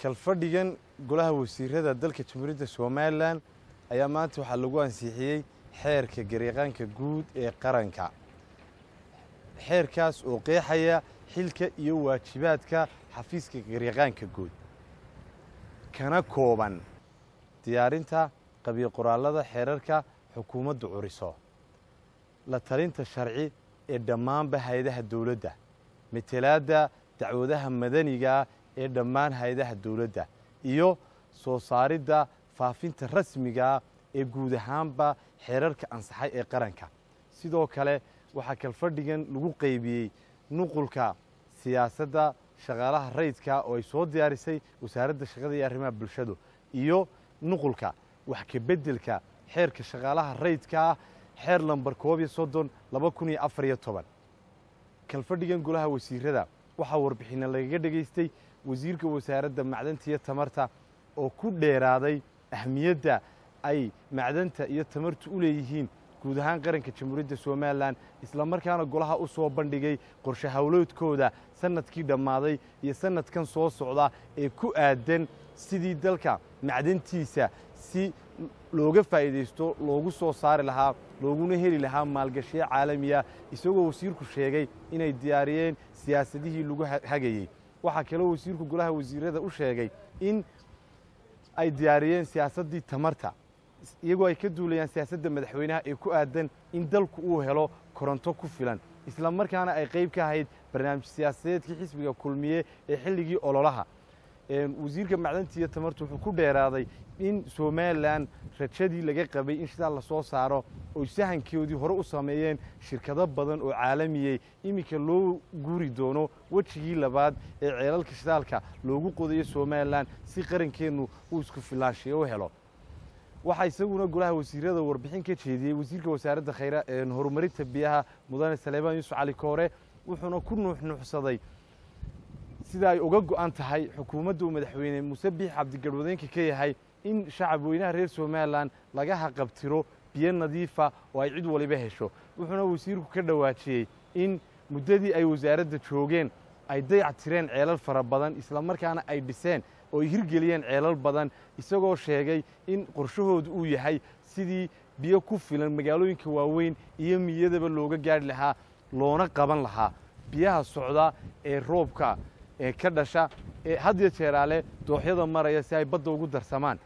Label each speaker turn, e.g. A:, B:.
A: Kalfadhigan golaha wasiirada dalka Jamhuuriyadda Somalilan ayaa maanta waxaa lagu ansixiyey xeerka garyaqaanka guud ee qaranka, xeerkaas oo qeexaya xilka iyo waajibaadka xafiiska garyaqaanka guud, kana kooban diyaarinta qabyo qoraallada xeerarka xukuumaddu curiso, la talinta sharci ee dhammaanba hay-adaha dowladda, matelaadda dacwadaha madanigaa ee dhammaan hay-adaha dowladda, iyo soo saaridda faafinta rasmigaa ee guud ahaanba xeerarka ansaxay ee qaranka. Sidoo kale waxaa kalfadhigan lagu qaybiyey nuqulka siyaasadda shaqaalaha rayidka oo ay soo diyaarisay Wasaaradda Shaqada iyo Arrimaha Bulshadu, iyo nuqulka wax ka beddelka xeerka shaqaalaha rayidkaa, xeer lambar 31/2014. Kalfadhigan golaha wasiirada waxaa warbixinna lagaga dhegaystay wasiirka Wasaaradda Macdanta iyo Tamarta oo ku dheeraaday ahmiyadda ay macdanta iyo tamartu u leeyihiin guud ahaan qaranka Jamhuuriyadda Somalilan, islamarkaana golaha u soo bandhigay qorshe howleedkooda sanadkii dhammaaday iyo sanadkan soo socda ee ku aadan sidii dalka macdantiisa si looga faa'iidaysto, loogu soo saari lahaa, looguna heli lahaa maalgashiyo caalamiya, isagoo wasiirku sheegay inay diyaariyeen siyaasadihii lagu hagayey. Waxaa kaloo wasiirku golaha wasiirada u sheegay in ay diyaariyeen siyaasaddii tamarta, iyagoo ay ka duulayaan siyaasadda madaxweynaha ee ku aadan in dalku uu helo koronto ku filan, isla markaana ay qayb ka ahayd barnaamij siyaasadeedkii xisbiga Kulmiye ee xilligii ololaha. Wasiirka Macdanta iyo Tamarta wuxuu ku dheeraaday in Somalilan rajadii laga qabay in shidaal lasoo saaro oy sahankoodii hore u sameeyeen shirkado badan oo caalamiyey, iminka loo guuri doono wejigii labaad ee ceelalka shidaalka loogu qodayo Somalilan si qarankeennu uu isku filaanshiyo u helo. Waxaa isaguna golaha wasiirada warbixin ka jeediyey wasiirka Wasaaradda Khayra Horumarinta Biyaha, mudane Saleebaan Yuusuf Cali Koore, wuxuuna ku nuuxnuuxsaday sida ay uga go'an tahay xukuumadda uu madaxweyne Muuse Biix Cabdigarwadeenka ka yahay in shacab weynaha reer Somalilan laga haqabtiro biyo nadiifa oo ay cid waliba hesho. Wuxuuna wasiirku ka dhawaajiyey in muddadii ay wasaaradda joogeen ay dayac tireen ceelal fara badan, islamarkaana ay dhiseen oo ay hirgeliyeen ceelal badan, isagoo sheegay in qorshahoodu uu yahay sidii biyo ku filan magaalooyinka waaweyn iyo miyadaba looga gaadhi lahaa, loona qaban lahaa biyaha socda ee roobka ee ka dhasha ee had iyo jeeraale dooxyada maraya si ay badda ugu darsamaan.